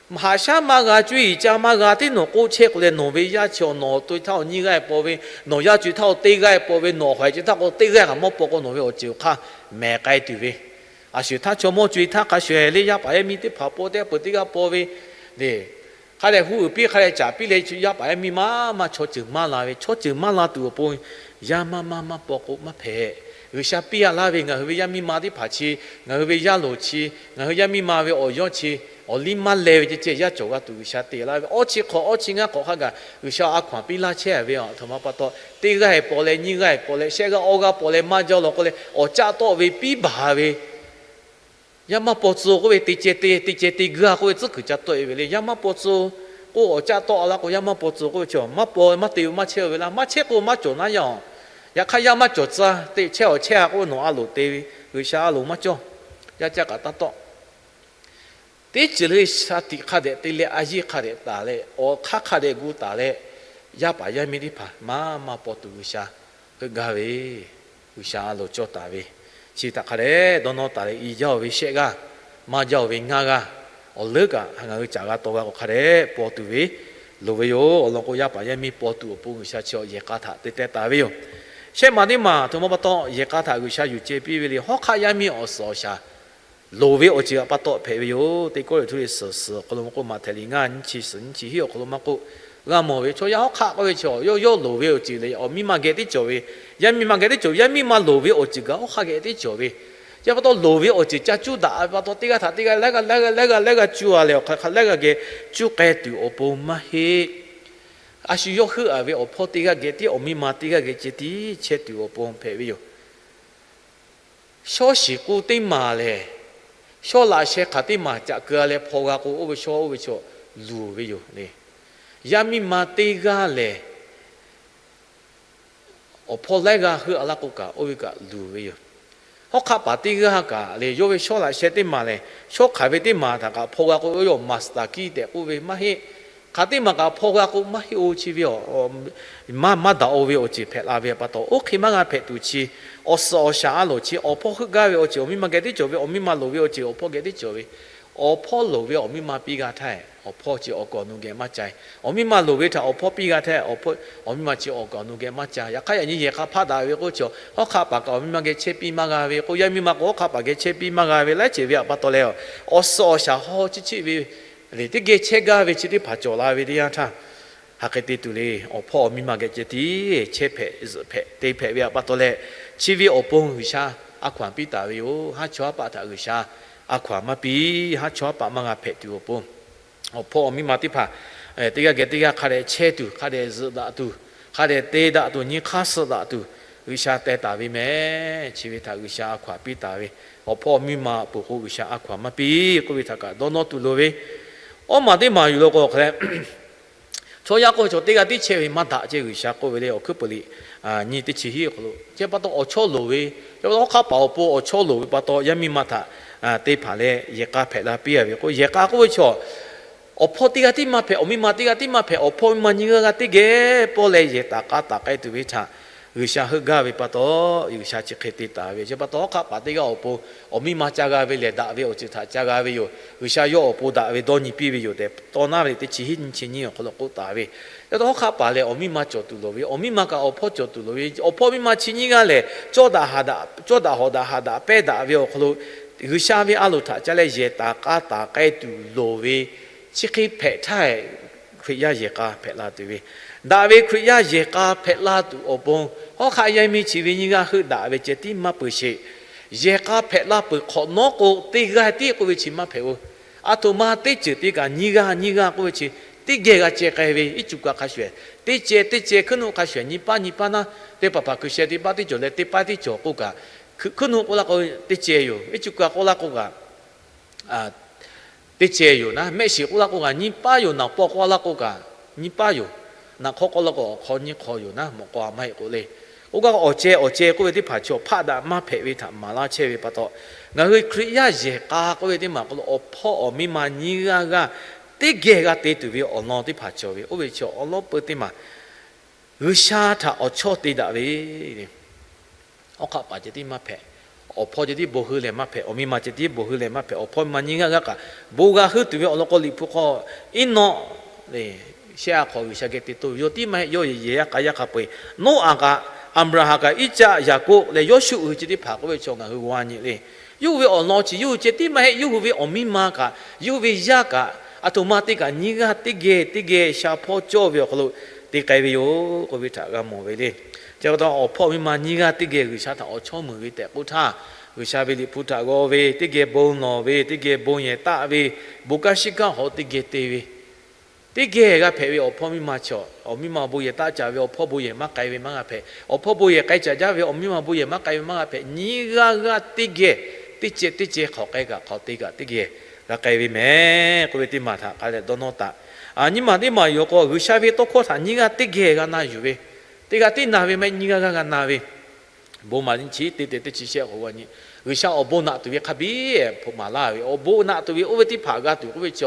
haꞈ shaˉ maˇ g'a cuˇ yiˍ ca maˇ g'a teˇ nawˬ k'oˆ chehˇ k'o leh nawˬ ve yaˇ chi awˬ nawˬ awˬ to htaˇ awˬ nyiˇ g'aˇ paw ve, nawˬ yaˇ co e htaˇ awˬ teˇ g'aˇ paw ve, nawˬ hawehˬ co e htaˇ k'o teˇ g'aˇ kaꞈ mawˇ paw k'o nawˬ ve awˬ ceuˬ awˬ hk'aˇ mehˍ k'ai tuˬ ve, a shuˍ htaˇ chaw mawˇ co e htaˇ hk'a shuˍ leh yaˇ paˍ yaˇ miˇ teˇ hpaˍ paw teˇ g'aˇ peuˬ teˇ g'aˇ paw ve le. Hk'a dehꞈ hu uiˍ piˇ hk'a dehꞈ caˍ piˇ leh yaˇ paˍ yaˇ miˇ maˇ maˇ chaw ceuˬ maˇ la ve, chaw ceuˬ maˇ la tuˬ awˬ pon yaˇ maˇ maˇ maˇ paw k'o maˇ hpehꞈ. G'uiˬsha piˇ a laˇ ve ngaˬ hui ve yaˇ miˇ ma teˇ hpaˍ chi, ngaˬ hui ve yaˇ loˍ chi, ngaˬ hui yaˇ miˇ ma ve awˬ yawˇ chi, awˬ liˇ maˇ leh ve ceh ceh yaˇ cawˬ g'a tuˬ G'uiˬsha te laˇ ve, awˇ chi hk'awꞈ awˇ chi ngaˇ hk'awꞈ hk'a gaˬ G'uiˬsha a hkaw anˬ piˇ laˇ chehˇ ve aˬ htoꞈ ma pa taw, teˇ g'aˇ paw leh nyiˇ g'aˇ paw leh shehˆ g'aˇ awˇ g'aˇ paw leh maˇ jaˇ law k'oˆ leh awˬ caˆ tawˆ ve piˇ baˬ ve Yaˇ maˇ paw tcuh k'oˆ ve te ceh te, te ceh te gaˇ k'oˆ ve tcuhˉ kuiˬ ca tawˆ e ve le. Yaˇ maˇ paw tcuh k'o awˬ caˆ tawˆ a laˇ k'o, yaˇ maˇ paw tcuh k'oˆ ve chi maˇ paw maˇ te ve maˇ chehˇ ve laˇ. Maˇ chehˇ k'o maˇ cawˬ naˉ yaˇ-oˬ. Yaꞈ hk'aˇ yaˇ maˇ cawˬ tcuh te chehˇ awˬ chehˇ a k'oˆ ve nawˬ a loˍ te ve, G'uiˬsha a loˍ maˇ cawˇ. Yaˇ caˇ kaꞈ taˇ tawˆ. Teˇ ceuˬ le shaˍ tiꞈ hk'a dehꞈ te leh a yiˇ hk'a dehꞈ taˍ leh, awˬ hk'aˇ hk'a dehꞈ gu taˍ leh, yaˇ paˍ yaˇ miˇ teˇ hpaˍ maˇ maˇ paw tuˬ G'uiˬsha heuˆ gaˇ ve, G'uiˬsha a loˍ cawˇ taˍ ve, chi htaꞈ hk'a dehꞈ dawˇ nawˇ taˍ leh i jaˇ-oˬ ve shehˆ g'aˇ, maˇ jaˇ-oˬ ve ngaˇ g'aˇ, awˬ leuˉ kaꞈ ngaˬ hui caˍ g'a taw g'a k'o hk'a dehꞈ paw tuˬ ve loˍ ve yoˬ. Awˬ lawn k'o, yaˇ paˍ yaˇ miˇ paw tuˬ awˬ pon G'uiˬsha chi awˬ yehˬ k'a htaꞈ te teh taˍ ve yoˬ. Shehˆ maˬ teˇ maˬ htoꞈ ma pa taw yehˬ k'a htaꞈ G'uiˬsha yuˬ ceh piˇ ve le. Hawˉ hk'aˆ yaˇ miˇ awˬ suhˍ awˬ shaˍ loˍ ve awˬ ceuˬ htaꞈ pa taw hpehꞈ ve yoˬ. Teˇ Kawˇrenˍhtuˆ liꞈ suhˍ suhˍ awˬ hk'aw lo maˇ k'oˆ, Maꞈhtehˍ liꞈ ngaˇ nyiˇ chi suhˍ nyiˇ chi hiˉ awˬ hk'aw lo maˇ k'oˆ, g'a mawˬ ve chaw yaˇ hawˉ hk'aˆ k'oˆ ve chaw yawˇ yawˇ loˍ ve awˬ ceuˬ leh awˬ miˇ ma geh teˇ cawˬ ve, yaˇ miˇ ma geh teˇ cawˬ ve, yaˇ miˇ ma loˍ ve awˬ ceuˬ kaꞈ hawˉ hk'aˆ geh teˇ cawˬ ve, chi pa taw loˍ ve awˬ ceuˬ ca cuˇ daꞈ ve pa taw teˇ g'aˇ htaꞈ teˇ g'aˇ laiˉ g'aˇ laiˉ g'aˇ laiˉ g'aˇ laiˉ g'aˇ cuˇ a leh awˬ hk'aˇ laiˉ g'aˇ geh cuˇ k'ai tuˬ awˬ pon maˇ heˆ. A shu yawˇ heuˆ a ve awˬ hpawˇ teˇ g'aˇ geh tiˉ awˬ miˇ ma teˇ g'aˇ geh ceh tiˉ chehˇ tuˬ awˬ pon hpehꞈ ve yoˬ. Shawˉ shiˍ k'oˆ teˇ maˬ lehˬ, shawˉ laꞈ sheh hk'aˬ teˇ maˬ caꞈ keu a leh hpaw g'a k'o, oˇ ve shawˉ oˇ ve chaw luˬ ve yoˬ le. Yaˇ miˇ ma teˇ g'aˇ lehˬ, awˬ hpawˇ laiˉ g'aˇ heuˆ a laˇ k'o kaꞈ, oˇ ve kaꞈ luˬ ve yoˬ. Hawˉ hk'aˆ paˍ teˇ g'aˇ kaꞈ lehˬ, yawˇ ve shawˉ laꞈ sheh teˇ maˬ lehˬ, shawˉ hk'aˬ ve teˇ maˬ htaꞈ kaꞈ hpaw g'a k'o, yawˇ maˍ suhˍ taˍ kiˇ tehꞈ k'oˆ ve maˇ heˆ. Hk'aˬ teˇ maˬ kaꞈ hpaw g'a k'o maˇ heˆ-oˬ. Chi ve maˇ maˇ daꞈ-o ve awˬ ceuˬ hpehꞈ la ve pa taw, oˇ hk'e maˇ g'a hpehꞈ tuˬ chi, awˬ suhˍ awˬ shaˍ a loˍ chi awˬ hpawˇ heuˆ gaˇ ve awˬ ceuˬ awˬ miˇ ma geh teˇ cawˬ ve, awˬ miˇ ma loˍ ve awˬ ceuˬ awˬ hpawˇ geh teˇ cawˬ ve, awˬ hpawˇ loˍ ve awˬ miˇ ma piˇ g'a htaˇ, awˬ hpawˇ chi awˬ kaˍ awˬ nu geh maˇ ca. Awˬ miˇ ma loˍ ve htaꞈ awˬ hpawˇ piˇ g'a htaˇ, awˬ hpawˇ awˬ miˇ ma chi awˬ kaˍ awˬ nu geh maˇ ca. Yaꞈ hk'aˇ yaꞈ nyi yehˬ k'a hpaˆ daꞈ ve k'o, chi hawˉ hk'aˆ paˍ kaꞈ awˬ miˇ ma geh chehˇ piˇ maˇ g'a ve k'o, yaˇ miˇ ma k'o hawˉ hk'aˆ paˍ geh chehˇ piˇ maˇ g'a ve laiˉ ceuˬ ve pa taw leh, awˬ suhˍ awˬ shaˍ haw chiˇ chiˆ ve le teˇ geh chehˇ gaˇ ve chi teˇ hpaˍ cawˬ la ve teˇ yanˇ htaˇ, hk'aˬ hk'e te tuˬ le. Awˬ hpawˇ awˬ miˇ ma geh ceh tiˉ chehˇ hpehꞈ zuhꞈ hpehꞈ te hpehꞈ ve pa taw leh, chi ve awˬ pon G'uiˬsha a hkaw anˬ piˇ taˍ ve yoˬ. Haˉ chawˇ haˉ paˆ htaꞈ G'uiˬsha a hkaw anˬ maˇ piˇ. Haˉ chawˇ haˉ paˆ maˇ g'a hpehꞈ tuˬ awˬ pon, awˬ hpawˇ awˬ miˇ ma teˇ hpaˍ teˇ g'aˇ geh teˇ g'aˇ hk'a dehꞈ chehˇ tuˬ, hk'a dehꞈ zuhꞈ daꞈ tuˬ, hk'a dehꞈ te daꞈ tuˬ, nyi hk'aˇ suh daꞈ tuˬ G'uiˬsha teh taˍ ve meh. Chi ve htaꞈ G'uiˬsha a hkaw anˬ piˇ taˍ ve, awˬ hpawˇ awˬ miˇ ma peuˬ k'o G'uiˬsha a hkaw anˬ maˇ piˇ k'oˆ ve htaꞈ kaꞈ dawˇ nawˇ tuˬ loˍ ve. Awˇ maˬ teˇ maˬ yuˬ la k'o hk'a leh, chaw yaˇ k'oˆ ve chaw teˇ g'aˇ tiˉ chehˇ ve maˇ daꞈ ceh. G'uiˬsha k'oˆ ve le, Awˬ hkuiˉ puiˍ liꞈ nyiˇ teˇ chi hiˉ awˬ hk'aw lo, chi pa taw awˬ chawˇ loˍ ve, chi pa taw hawˉ hk'aˆ paˍ awˬ pon awˬ chawˇ loˍ ve pa taw yaˇ miˇ ma htaꞈ te hpanˍ leh yehˬ k'a hpehꞈ la piˇ a ve k'o, yehˬ k'a k'oˆ ve chaw awˬ hpawˇ teˇ g'aˇ tiˉ maˇ hpehꞈ, awˬ miˇ ma teˇ g'aˇ tiˉ maˇ hpehꞈ, awˬ hpawˇ miˇ ma nyiˇ g'aˇ g'aˇ teˇ geh pawˇ leh yehˬ taˍ k'a taˍ k'ai tuˬ ve htaꞈ G'uiˬsha heuˆ gaˇ ve pa taw, G'uiˬsha chi hk'e te taˍ ve. Chi pa taw hawˉ hk'aˆ paˍ teˇ g'aˇ awˬ pon awˬ miˇ ma ca g'a ve lehˬ, daꞈ ve awˬ ceuˬ htaꞈ ca g'a ve yoˬ. G'uiˬsha yawˇ awˬ pon daꞈ ve dawˇ nyi piˇ ve yoˬ tehꞈ, tawˇ naˉ ve teˇ chi hiˉ nyiˇ chi nyiˇ awˬ hk'aw lo k'oˆ taˍ ve. Chi pa taw hawˉ hk'aˆ paˍ lehˬ, awˬ miˇ ma cawˬ tuˬ loˍ ve, awˬ miˇ ma kaꞈ awˬ hpawˇ cawˬ tuˬ loˍ ve, awˬ hpawˇ miˇ ma chi nyiˇ g'aˇ lehˬ, cawˇ daꞈ haꞈ daꞈ, cawˇ daꞈ hawꞈ daꞈ haꞈ daꞈ pehˇ daꞈ ve awˬ hk'aw lo G'uiˬsha ve a loˍ htaꞈ ca leh yehˬ taˍ k'a taˍ k'ai tuˬ loˍ ve, chi hk'e hpehꞈ htaˇ, Hkriꞈ yaˇ yehˬ k'a hpehꞈ la tuˬ ve, daꞈ ve Hkriꞈ yaˇ yehˬ k'a hpehꞈ la tuˬ awˬ pon, hawˉ hk'aˆ yaˇ miˇ chi ve nyiˇ g'aˇ heuˆ daꞈ ve ceh tiˉ maˇ peuˬ sheˍ. Yehˬ k'a hpehꞈ la peuˬ hk'awꞈ nawˉ k'o, teˇ g'aˇ tiˉ k'oˆ ve chi maˇ hpehꞈ-o. A htoꞈ ma teˇ ceuˬ te kaꞈ nyiˇ g'aˇ nyiˇ g'aˇ k'oˆ ve chi teˇ geh g'a ceh k'ai ve. Iˉ cuˬ kaꞈ hk'a shuˍ, teˇ ceh teˇ ceh hkuiˉ nuˆ hk'a shuˍ nyi paˉ nyi paˉ naˉ, teˇ hpaˍ hpaˍ kuiˬ sheh teˇ paˉ teˇ cawˬ leh teˇ paˉ teˇ cawˬ k'oˆ kaꞈ, hkuiˉ nuˆ k'oˆ laˇ k'o teˇ ceh yoˬ. Iˉ cuˬ kaꞈ k'oˆ laˇ k'o kaꞈ teˇ ceh yoˬ naˉ, mehˆ shiˍ k'oˆ laˇ k'o kaꞈ nyi paˉ yoˬ, naˍ paw k'oˆ laˇ k'o kaꞈ nyi paˉ yoˬ, naˍ hk'aw k'oˆ laˇ k'o awˬ hk'aw nyiˇ hk'aw yoˬ naˉ, mawꞈ k'aw a maˇ heˆ k'o le. K'oˆ gaˇ awˬ ceh awˬ ceh k'oˆ ve teˇ hpaˍ chaw hpaˆ daꞈ maˇ hpehꞈ ve htaꞈ maˍ laˇ chehˇ ve pa taw, ngaˬ hui Hkriꞈ yaˇ yehˬ k'a k'oˆ ve teˇ maˬ k'o lo awˬ hpawˇ awˬ miˇ ma nyiˇ g'aˇ g'aˇ teˇ geh g'a te tuˬ ve awˬ lawn teˇ hpaˍ cawˬ ve. Oˇ ve chi awˬ lawn peu teˇ maˬ G'uiˬsha htaꞈ awˬ chawˇ te daꞈ ve Awˬ hk'aˆ paˍ ceh tiˉ maˇ hpehꞈ, awˬ hpawˇ ceh tiˉ bon hui lehˬ maˇ hpehꞈ, awˬ miˇ ma ceh tiˉ bon hui lehˬ maˇ hpehꞈ, awˬ hpawˇ miˇ ma nyiˇ g'aˇ g'aˇ kaꞈ bon g'a heuˆ tuˬ ve awˬ lawn k'o, Liꞈ hpu hk'aw Eˇnawˆ le, shehˆ a hk'aw G'uiˬsha geh te toˇ ve, yawˇ tiˉ maˇ heˆ, yawˇ yehˬ yaˇ k'a yaˇ hk'a peu-eˬ, Noˉaꞈ kaꞈ, Aˍbraˍhanˍ kaꞈ, Iˉcaˆ, Yaˍkoˆ leh Yawˇshuˆ hui chi teˇ hpaˍ k'oˆ ve chaw ngaˬ hui g'a nyi le. Yawˇ hui ve awˬ lawn chi yawˇ hui ceh tiˉ maˇ heˆ, yawˇ hui ve awˬ miˇ ma kaꞈ, yawˇ hui ve yaˇ kaꞈ, aˬ htoꞈ ma te kaꞈ nyiˇ g'aˇ teˇ geh teˇ geh sha hpawˇ cawˇ ve awˬ hk'aw lo te k'ai ve yoˬ k'oˆ ve htaꞈ g'a mawˬ ve le. Chi pa taw awˬ hpawˇ miˇ ma nyiˇ g'aˇ teˇ geh G'uiˬsha htaꞈ awˬ chawˇ meuˬ ve tehꞈ k'oˆ htaˇ, G'uiˬsha ve Liꞈ hpu htaꞈ g'aw ve, teˇ geh bon lawˬ ve, teˇ geh bon yehˬ taˆ ve, bon kanˉ shiˉ kanˉ hawˉ teˇ geh te ve, teˇ geh g'a hpehꞈ ve awˬ hpawˇ miˇ ma chaw, awˬ miˇ ma bon yehˬ taˆ caˍ ve awˬ hpawˇ bon yehˬ maˇ k'ai ve maˇ g'a hpehꞈ, awˬ hpawˇ bon yehˬ k'ai caˍ jaˇ ve awˬ miˇ ma bon yehˬ maˇ k'ai ve maˇ g'a hpehꞈ, nyiˇ g'aˇ g'aˇ teˇ geh teˇ ceh teˇ ceh hk'aˬ k'ai kaꞈ hk'aˬ te kaꞈ teˇ geh g'a k'ai ve mehˍ k'oˆ ve teˇ maˬ htaꞈ k'ai leh dawˇ nawˇ taˍ. Nyiˇ maˬ teˇ maˬ yoˬ k'o, G'uiˬsha ve tawˇ hkawˇ htaꞈ nyiˇ g'aˇ teˇ geh g'a na yuˬ ve, teˇ g'aˇ tiˉ na ve maˇ heˆ, nyiˇ g'aˇ g'aˇ g'a na ve. Bon maˍ nyi chi teˇ te teˇ chi shehˆ k'o, G'uiˬsha awˬ bon naꞈ tuˬ ve hk'a biˇ hpeuꞈ maˍ laˇ ve, awˬ bon naꞈ tuˬ ve oˇ ve teˇ hpaˍ g'a tuˬ k'oˆ ve chi,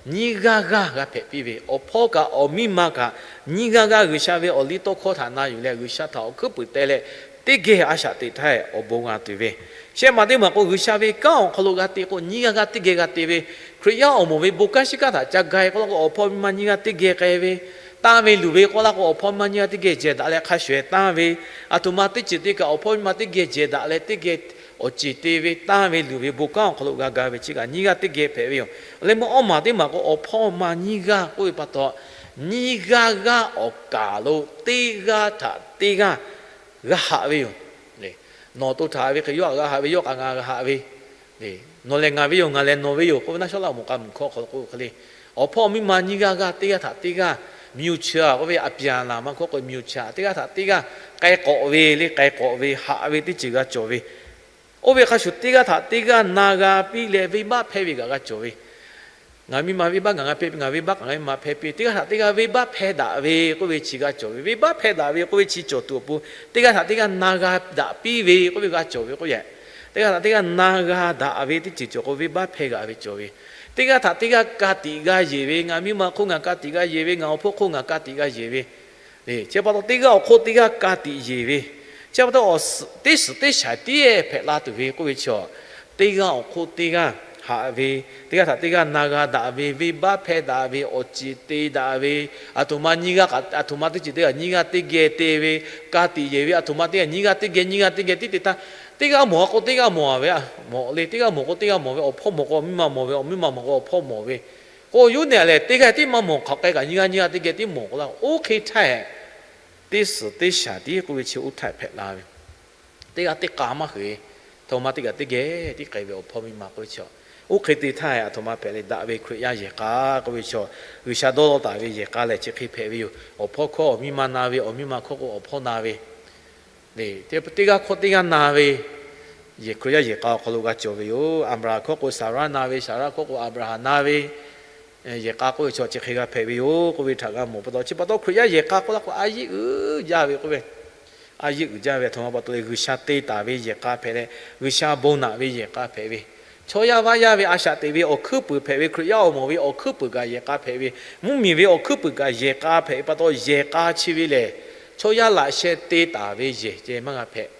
nyiˇ g'aˇ g'aˇ g'a hpehꞈ piˇ ve, awˬ hpawˇ kaꞈ awˬ miˇ ma kaꞈ nyiˇ g'aˇ g'aˇ G'uiˬsha ve awˬ liˇ tawˇ hkawˇ htaꞈ na yuˬ leh G'uiˬsha htaꞈ awˬ hkuiˉ puiˍ teh leh teˇ geh a shaꞈ teꞈ htaˇ awˬ bon g'a tuˬ ve. Shehˆ maˬ teˇ maˬ k'o, G'uiˬsha ve kanˉ awˬ hk'aw lo g'a te k'o, nyiˇ g'aˇ g'aˇ teˇ geh g'a te ve. Hkriꞈ yaˇ awˬ moˍ ve bon kanˉ shiˉ kanˉ htaꞈ ca ga-e k'oˆ laˇ k'o, awˬ hpawˇ miˇ ma nyiˇ g'aˇ teˇ geh k'ai ve. Tanˇ ve luˬ ve k'oˆ laˇ k'o, awˬ hpawˇ miˇ ma nyiˇ g'aˇ teˇ geh jehˬ daꞈ leh hk'a shuˍ-eˬ tanˇ ve. Aˬ htoꞈ ma teˇ ceuˬ te kaꞈ awˬ hpawˇ miˇ ma teˇ geh jehˬ daꞈ leh teˇ geh awˬ ceˬ te ve tanˇ ve luˬ ve bon kanˉ awˬ hk'aw lo g'a ga ve chi kaꞈ nyiˇ g'aˇ teˇ geh hpehꞈ ve yoˬ. Leh mvuhˇ awˇ maˬ teˇ maˬ k'o, awˬ hpawˇ ma nyiˇ g'aˇ k'oˆ ve pa taw, nyiˇ g'aˇ g'aˇ awˬ kaˍ lo teˇ g'aˇ htaꞈ teˇ g'aˇ g'a haꞈ ve yoˬ. Nawˬ to htaꞈ haꞈ ve hk'e yawˇ htaꞈ g'a haꞈ ve, yawˇ htaꞈ ngaˬ g'a haꞈ ve, nawˬ lehˬ ngaˬ ve yoˬ, ngaˬ lehˬ nawˬ ve yoˬ k'oˆ ve naˆ shawˉ laˇ awˬ moˍ k'a mvuhˬ hkawˇ hk'aw lo k'oˆ ve hk'e le. Awˬ hpawˇ miˇ ma nyiˇ g'aˇ g'aˇ teˇ g'aˇ htaꞈ teˇ g'aˇ, mutual k'oˆ ve, အပြန်အလှန် maˇ hkawˇ k'o mutual, teˇ g'aˇ htaꞈ teˇ g'aˇ k'ai k'awꞈ ve le, k'ai k'awꞈ ve, haꞈ ve teˇ ceuˬ g'a cawˬ ve. Oˇ ve hk'a shuˍ teˇ g'aˇ htaꞈ teˇ g'aˇ na g'a piˇ leh venˇbaˆ hpehˇ ve kaꞈ g'a cawˬ ve. Ngaˬ miˇ ma venˇbaˆ ngaˬ g'a hpehˇ piˇ, ngaˬ venˇbaˆ kaꞈ ngaˬ miˇ ma hpehˇ piˇ, teˇ g'aˇ htaꞈ teˇ g'aˇ venˇbaˆ hpehˇ daꞈ ve k'oˆ ve chi g'a cawˬ ve. Venˇbaˆ hpehˇ daꞈ ve k'oˆ ve chi cawˬ tuˬ awˬ pon, teˇ g'aˇ htaꞈ teˇ g'aˇ na g'a daꞈ piˇ ve k'oˆ ve g'a cawˬ ve k'oˆ yaꞈ. Teˇ g'aˇ htaꞈ teˇ g'aˇ na g'a daꞈ ve teˇ ceuˬ cawˬ k'o, venˇbaˆ hpehˇ g'a ve cawˬ ve. Teˇ g'aˇ htaꞈ teˇ g'aˇ ka tiꞈ g'a yeˬ ve, ngaˬ miˇ ma hk'oˆ ngaˬ ka tiꞈ g'a yeˬ ve, ngaˬ awˬ hpawˇ hk'oˆ ngaˬ ka tiꞈ g'a yeˬ ve. Chi pa taw teˇ g'aˇ awˬ hk'oˆ teˇ g'aˇ ka tiꞈ yeˬ ve. Chi pa taw teˇ suhˍ teˇ shaˍ tiˉ hpehꞈ la tuˬ ve k'oˆ ve chi, teˇ g'aˇ awˬ hk'oˆ teˇ g'aˇ haꞈ ve, teˇ g'aˇ htaꞈ teˇ g'aˇ na g'a daꞈ ve, venˇbaˆ hpehˇ daꞈ ve, awˬ ceˬ te daꞈ ve, aˬ htoꞈ ma nyiˇ g'aˇ, aˬ htoꞈ ma teˇ ceuˬ teˇ g'aˇ nyiˇ g'aˇ teˇ geh te ve, ka tiꞈ yeˬ ve, aˬ htoꞈ ma teˇ g'aˇ nyiˇ g'aˇ teˇ geh nyiˇ g'aˇ teˇ geh tiˉ te htaˇ, teˇ g'aˇ mawˬ k'o teˇ g'aˇ mawˬ ve, mawˬ le, teˇ g'aˇ mawˬ k'o teˇ g'aˇ mawˬ ve, awˬ hpawˇ mawˬ k'o awˬ miˇ ma mawˬ ve, awˬ miˇ ma mawˬ k'o awˬ hpawˇ mawˬ ve. K'o yawˇ nehˬ lehˬ teˇ g'aˇ tiˉ maˇ mawˬ, hk'aˬ k'ai kaꞈ nyiˇ g'aˇ nyiˇ g'aˇ teˇ geh tiˉ mawˬ k'o laˇ. Oˇ hk'e htaˇ teˇ suhˍ teˇ shaˍ tiˉ k'oˆ ve chi oˇ htaˇ hpehꞈ la ve. Teˇ g'aˇ teˇ k'a maˇ heˆ ve, aˬ htoꞈ ma teˇ g'aˇ teˇ geh tiˉ k'ai ve awˬ hpawˇ miˇ ma k'oˆ ve chi, oˇ hk'e te htaˇ aˬ htoꞈ ma hpehꞈ le, daꞈ ve Hkriꞈ yaˇ yehˬ k'a k'oˆ ve chi, G'uiˬsha dawˇ law taˍ ve yehˬ k'a lehˬ chi hk'e hpehꞈ ve yoˬ. Awˬ hpawˇ hkawˇ awˬ miˇ ma na ve, awˬ miˇ ma hkawˇ k'o awˬ hpawˇ na ve, teˇ g'aˇ hkawˇ teˇ g'aˇ na ve, Hkriꞈ yaˇ yehˬ k'a awˬ hk'aw lo g'a cawˬ ve yoˬ. Aˍbraˍhanˍ hkawˇ k'o Saˍraˆ na ve, Saˍraˆ hkawˇ k'o Aˍbraˍhanˍ na ve, yehˬ k'a k'oˆ ve chi chi hk'e g'a hpehꞈ ve yoˬ k'oˆ ve htaꞈ g'a mawˬ pa taw, chi pa taw Hkriꞈ yaˇ yehˬ k'a k'oˆ laˇ k'o a yeˆ uiˍ jaˇ ve k'oˆ ve, a yeˆ uiˍ jaˇ ve aˬ htoꞈ ma pa taw le, G'uiˬsha te taˍ ve yehˬ k'a hpehꞈ leh, G'uiˬsha bon naꞈ ve yehˬ k'a hpehꞈ ve, chaw yaˇ vaˇ yaˇ ve a shaꞈ teꞈ ve awˬ hkuiˉ puiˍ hpehꞈ ve, Hkriꞈ yaˇ awˬ moˍ ve awˬ hkuiˉ puiˍ kaꞈ yehˬ k'a hpehꞈ ve, mvuhˇmiˬ ve awˬ hkuiˉ puiˍ kaꞈ yehˬ k'a hpehꞈ ve pa taw, yehˬ k'a chi ve lehˬ, chaw yaˇ laꞈ sheh te taˍ ve yehˬ ceh maˇ g'a hpehꞈ.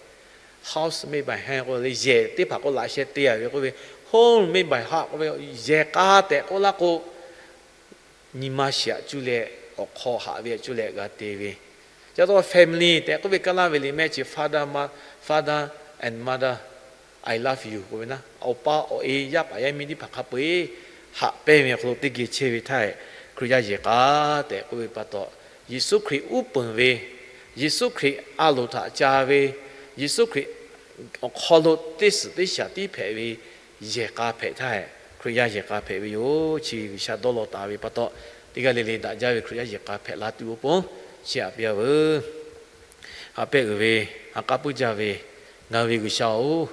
House made by hand k'oˆ le, yehˬ teˇ hpaˍ k'o laꞈ sheh te a ve k'oˆ ve, home made by heart k'oˆ ve, yehˬ k'a tehꞈ k'oˆ laˇ k'o, nyi ma shiˍ aꞈ cuˇ leh, awˬ hk'aw haꞈ ve aꞈ cuˇ leh g'a te ve. Chi pa taw family tehꞈ k'oˆ ve kaˇ laˇ ve liꞈ mehˆ chi father, father and mother, I love you k'oˆ ve na, awˬ pa awˬ e, yaˇ paˍ yaˇ miˇ teˇ hpaˍ hk'a peu-eˬ haꞈ pehnˇ ve awˬ hk'aw lo teˇ geh chehˇ ve htaˇ, Hkriꞈ yaˇ yehˬ k'a tehꞈ k'oˆ ve pa taw, Yeˍsuˆ Hkriꞈ uˉ peunˍ ve, Yeˍsuˆ Hkriꞈ a loˍ htaꞈ ca ve, Yeˍsuˆ Hkriꞈ awˬ hk'aw lo teˇ suhˍ teˇ shaˍ tiˉ hpehꞈ ve yehˬ k'a hpehꞈ htaˇ, Hkriꞈ yaˇ yehˬ k'a hpehꞈ ve yoˬ. Chi G'uiˬsha dawˇ law taˍ ve pa taw, teˇ g'aˇ le le daꞈ jaˇ ve Hkriꞈ yaˇ yehˬ k'a hpehꞈ la tuˬ awˬ pon, chi aꞈ piˇ a veuˬ. Ha pehˇ uiˍ ve, ha k'aˉ puiˉ jaˇ ve, ngaˬ hui ve G'uiˬsha-oˬ,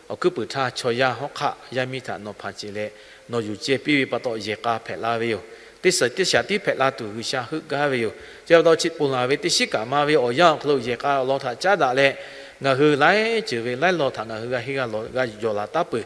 awˬ hkuiˉ puiˍ htaˇ chaw yaˇ hawˉ hk'aˆ yaˇ miˇ htaꞈ nawˬ hpanˍ ceˬ leh, nawˬ yuˬ ceh piˇ ve pa taw yehˬ k'a hpehꞈ la ve yoˬ. Teˇ suhˍ teˇ shaˍ tiˉ hpehꞈ la tuˬ G'uiˬsha heuˆ gaˇ ve yoˬ. Chi pa taw chi ponˬ laˬ ve teˇ shiˉ kaꞈ ma ve awˬ yanˇ awˬ hk'aw lo yehˬ k'a awˬ lawn htaꞈ caˉ daꞈ leh, ngaˬ hui laiˉ ceuˬ ve laiˉ law htaꞈ ngaˬ hui g'a henˇ g'a lawˬ g'a yawˬ laˬ taˉ peuˬ.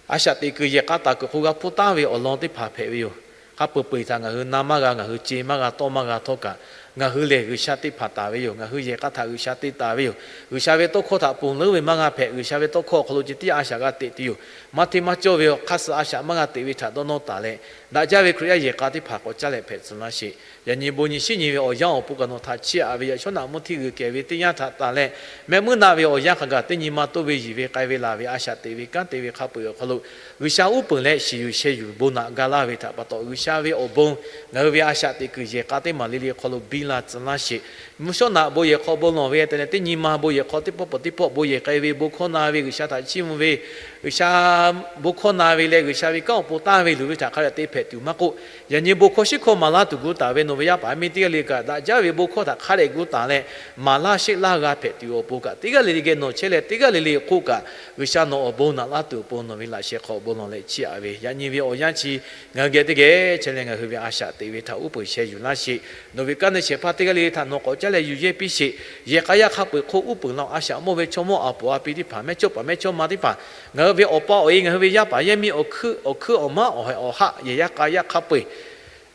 A shaꞈ teꞈ kuiˬ yehˬ k'a taˍ kuiˬ hk'o g'a hpuˇ taˉ ve awˬ lawn teˇ hpaˍ hpehꞈ ve yoˬ. Hk'a peu-eˬ peu-eˬ htaꞈ ngaˬ hui na maˇ g'a, ngaˬ hui ce maˇ g'a, tawˇ maˇ g'a htawˇ kaꞈ, ngaˬ hui lehˬ G'uiˬsha teˇ hpaˍ taˍ ve yoˬ. Ngaˬ hui yehˬ k'a htaꞈ G'uiˬsha te taˍ ve yoˬ. G'uiˬsha ve tawˇ hkawˇ htaꞈ ponˬ leuˉ ve maˇ g'a hpehꞈ. G'uiˬsha ve tawˇ hkawˇ awˬ hk'aw lo ceh tiˉ a shaꞈ g'a teꞈ tuˬ yoˬ. Maˇ hteˇ maˇ cawˇ ve awˬ hk'aˇ suh a shaꞈ maˇ g'a teꞈ ve htaꞈ dawˇ nawˇ taˍ leh, daꞈ jaˇ ve Hkriꞈ yaˇ yehˬ k'a teˇ hpaˍ k'awꞈ caˇ leh hpehꞈ tcuh laˇ sheˍ. Yaꞈ nyi bon nyi shiˉ nyi ve awˬ yanˇ awˬ pon kaꞈ nawˬ htaꞈ chiˇ aꞈ ve, yaꞈ shawˉ naꞈ mvuhˇ htiˇ g'uiˬ kehˬ ve teˇ yanˇ htaꞈ tanˬ leh, mehˆ muiˉ naˆ ve awˬ yanˇ hk'a gaˬ teˇ nyi ma toˇ ve yiˬ ve k'ai ve laˬ ve a shaꞈ teꞈ ve kanˉ te ve hk'a peu-eˬ awˬ hk'aw lo, G'uiˬsha uˉ peunˍ leh shiˍ yuˬ sheh yuˬ bon naꞈ ga laˇ ve htaꞈ pa taw, G'uiˬsha ve awˬ bon ngaˬ hui ve a shaꞈ teꞈ kuiˬ yehˬ k'a teˇ maˬ le le awˬ hk'aw lo bi piˇ la tcuh laˇ sheˍ. Mvuhˇ shawˉ naꞈ bon yehˬ hk'aw bon lawˬ ve te leh, teˇ nyi ma bon yehˬ hk'aw teˇ pawˆ pawˆ teˇ pawˆ bon yehˬ k'ai ve, bon hkawˇ na ve, G'uiˬsha htaꞈ chiˇ mvuh ve, G'uiˬsha bon hkawˇ na ve leh G'uiˬsha ve kanˉ awˬ pon tanˇ ve luˬ ve htaꞈ hk'a dehꞈ te hpehꞈ tuˬ maˇ k'oˆ, yaꞈ nyi bon hkawˇ shiˉ hkawˇ maˍ laˇ tuˬ gu taˍ ve nawˬ ve yaˇ paˍ yaˇ miˇ teˇ g'aˇ le kaꞈ, daꞈ jaˇ ve bon hkawˇ htaꞈ hk'a dehꞈ gu taˍ leh, maˍ laˇ sheˆ laˇ g'a hpehꞈ tuˬ awˬ pon kaꞈ, teˇ g'aˇ le le geh nawˬ chehˇ leh, teˇ g'aˇ le le k'oˆ kaꞈ, G'uiˬsha nawˬ awˬ bon naꞈ laˇ tuˬ awˬ pon nawˬ ve laꞈ sheh hk'aw awˬ bon lawˬ leh chiˇ aꞈ ve, yaꞈ nyi ve awˬ yanˇ chi ngaˬ hui geh teˇ geh chehˇ leh, ngaˬ hui ve a shaꞈ teꞈ ve htaꞈ uˉ peunˍ sheh yuˬ laˇ sheˍ. Nawˬ ve kaˇ neˇ shehˍ hpaˇ teˇ g'aˇ le le htaꞈ nawˬ k'awꞈ caˉ leh yuˬ yehˇ piˇ sheˍ. Yehˬ k'a yaˇ hk'a peu-eˬ hk'oˆ uˉ peunˍ laˇ-oˆ. A shaꞈ mawˇ ve chaw mawˇ a poˍ a pi teˇ hpaˍ, mehˇ chawˇ paˍ mehˇ chawˇ ma teˇ hpaˍ, ngaˬ hui ve awˬ pa awˬ e, ngaˬ hui ve yaˇ paˍ yaˇ miˇ awˬ hkuiˉ awˬ hkuiˉ awˬ maˉ awˬ haiˬ awˬ haˆ yehˬ yaˇ k'a yaˇ hk'a peu-eˬ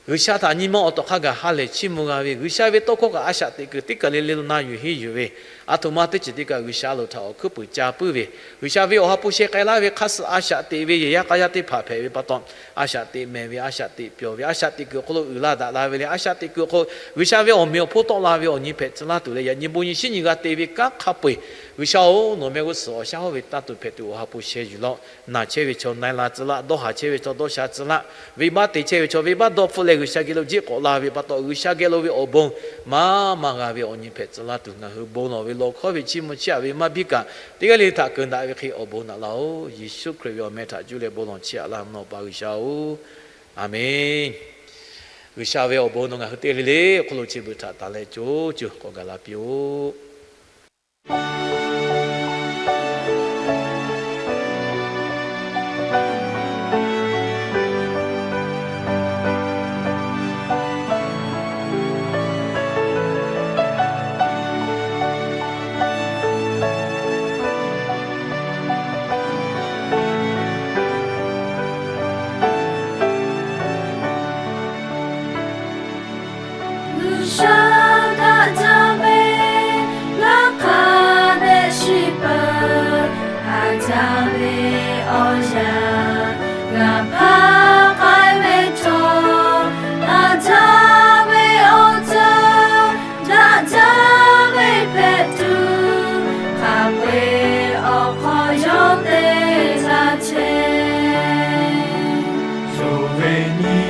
G'uiˬsha htaꞈ nyi ma awˬ tawˍ hk'a gaˬ ha lehˬ chiˇ mvuh g'a ve, G'uiˬsha ve tawˇ hkawˇ kaꞈ a shaꞈ teꞈ kuiˬ teˇ kaˬ le le lo na yuˬ henˇ yuˬ ve, a htoꞈ ma teˇ ceuˬ teˇ kaˬ G'uiˬsha lo htaꞈ awˬ hkuiˉ puiˍ ca puiˉ ve, G'uiˬsha ve awˬ ha hpu sheh k'ai laˇ ve hk'a suh a shaꞈ teꞈ ve yehˬ yaˇ k'a yaˇ teˇ hpaˍ hpehꞈ ve pa taw, a shaꞈ teꞈ mehˍ ve, a shaꞈ teꞈ pyawˬ ve, a shaꞈ teꞈ kuiˬ awˬ hk'aw lo uiˍ la daꞈ la ve leh, a shaꞈ teꞈ kuiˬ awˬ hk'aw G'uiˬsha ve awˬ meꞈ awˬ hponˇ tawˆ la ve awˬ nyi hpehꞈ tcuh laˇ tuˬ leh, yaꞈ nyi bon nyi shiˉ nyi g'a te ve kanˉ hk'a peu-eˬ G'uiˬsha-oˬ, nawˬ mehˆ g'uˇ suhˍ awˬ shaˉ hawˉ ve taˇ tuˬ hpehꞈ tuˬ awˬ ha hpu sheh yuˬ laˇ-oˆ. Naˬ chehˇ ve chaw na-e la tcuh laˇ, dawˇ haˍ chehˇ ve chaw dawˇ sha tcuh laˇ, venˇbaˆ te chehˇ ve chaw venˇbaˆ dawˇ hpfuhˆ leh G'uiˬsha geh lo jiˆ k'awꞈ la ve pa taw, G'uiˬsha geh lo ve awˬ bon maˇ maˇ g'a ve awˬ nyi hpehꞈ tcuh laˇ tuˬ, ngaˬ hui bon lawˬ ve lawˬ hkawˇ ve chiˇ mvuh chiˇ aꞈ ve maˇ biˇ kaꞈ, teˇ g'aˇ le le htaꞈ keunˍ daꞈ ve hk'e awˬ bon naꞈ laˇ-oˆ. Yeˍsuˆ Hkriꞈ ve awˬ meh htaꞈ cuˇ leh bon lawˬ chiˇ aꞈ laˇ ve nawˬ pa G'uiˬsha-oˬ, Aˍmenˇ. G'uiˬsha ve awˬ bon nawˬ ngaˬ hui teˇ g'aˇ le le awˬ hk'oˆ lo chi beuꞈ htaꞈ tanˍ leh co co k'awꞈ gaˬ la piˇ-oˆ. G'uiˬsha daꞈ jaˇ ve, ngaˬ hk'a dehꞈ shiˍ peuˬ. Haꞈ jaˇ ve awˬ yanˇ, ngaˬ hpaˇ k'ai ve chaw, haꞈ jaˇ ve awˬ ceuˬ, daꞈ jaˇ ve hpehꞈ tuˬ, hk'a peu-eˬ awˬ hk'aw yawˇ te laˇ chehˇ. Yawˇ ve nyi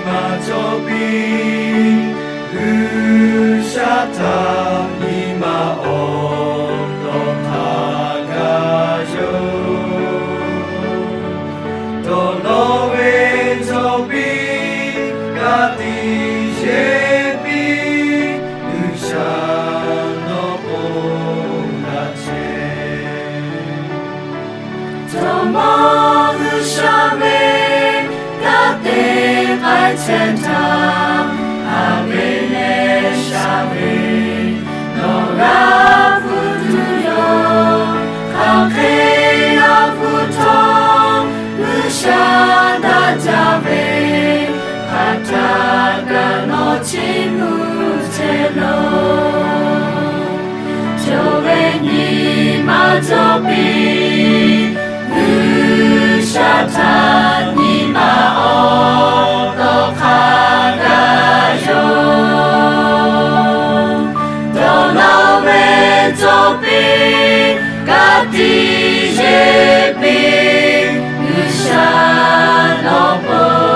ma cawˬ piˇ, G'uiˬsha htaꞈ nyi ma awˬ tawˍ hk'a gaˬ yoˬ. Dawˇ law ve cawˬ piˇ, ka tiꞈ yeˬ piˇ, G'uiˬsha nawˬ k'oˆ laˇ chehˇ. Dawˇ maˇ G'uiˬsha ve kanˉ te k'ai chehˇ htaˇ, a ve leh sha ve nawˬ g'a hpu tuˬ yoˬ. Hk'aˬ hk'e g'a hpu htawˇ, G'uiˬsha daꞈ jaˇ ve, hk'aˬ htaˇ kaꞈ nawˬ chiˇ mvuh chehˇ loˬ. Yawˇ ve nyi ma cawˬ piˇ, G'uiˬsha htaꞈ nyi ma awˬ tawˍ hk'a gaˬ yoˬ. Dawˇ law ve cawˬ piˇ, ka tiꞈ yeˬ piˇ, G'uiˬsha nawˬ k'oˆ